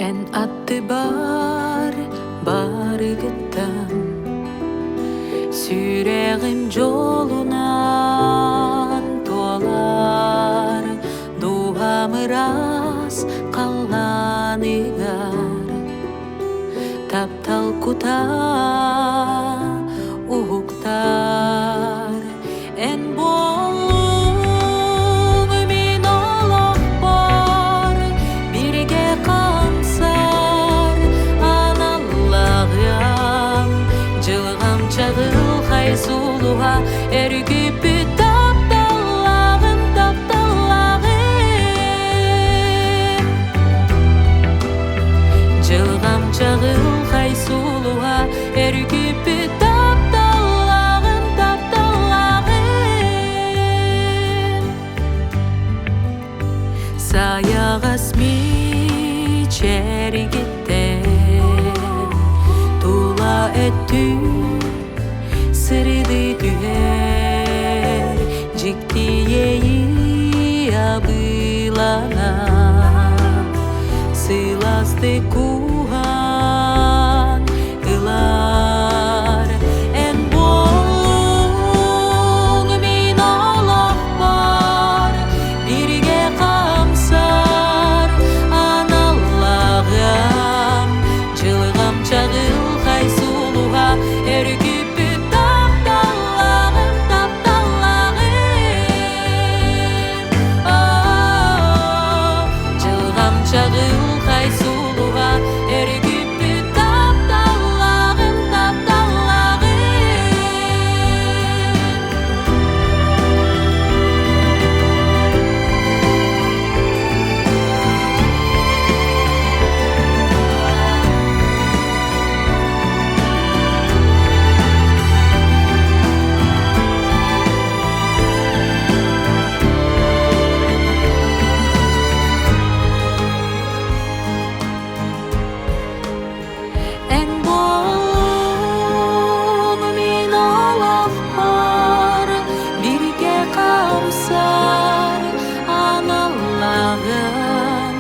Эн аттыбар барыгыттан Сүрэҕим дьолунан туолар, Дууһам ыраас халлааныгар Таптал кута уһуктар. Эн буоллуҥ мин олохпор бииргэ хамсар аналлааҕым, дьылҕам чаҕылхай сулуһа эргиппит тапталлааҕым, тапталлааҕым. Дьылҕам чаҕылхай сулуһа эргиппит тапталлааҕым, тапталлааҕым. Сайаҕас мичээргиттэн тула өттүн сырдыы түһэр дьикти иэйии абыыланар сылаастык кууһан ылар. Эн буоллуҥ мин олохпор бииргэ хамсар аналлааҕым, дьылҕам чаҕылхай сулуһа өрүкүппүт тапталлааҕым, тапталлааҕым. Дьылҕам чаҕылхай сулуһа өрүкүппүт тапталлааҕым, тапталлааҕым. Эн буоллуҥ мин олохпор бииргэ хамсар аналлааҕым,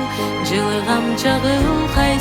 дьылҕам чаҕылхай.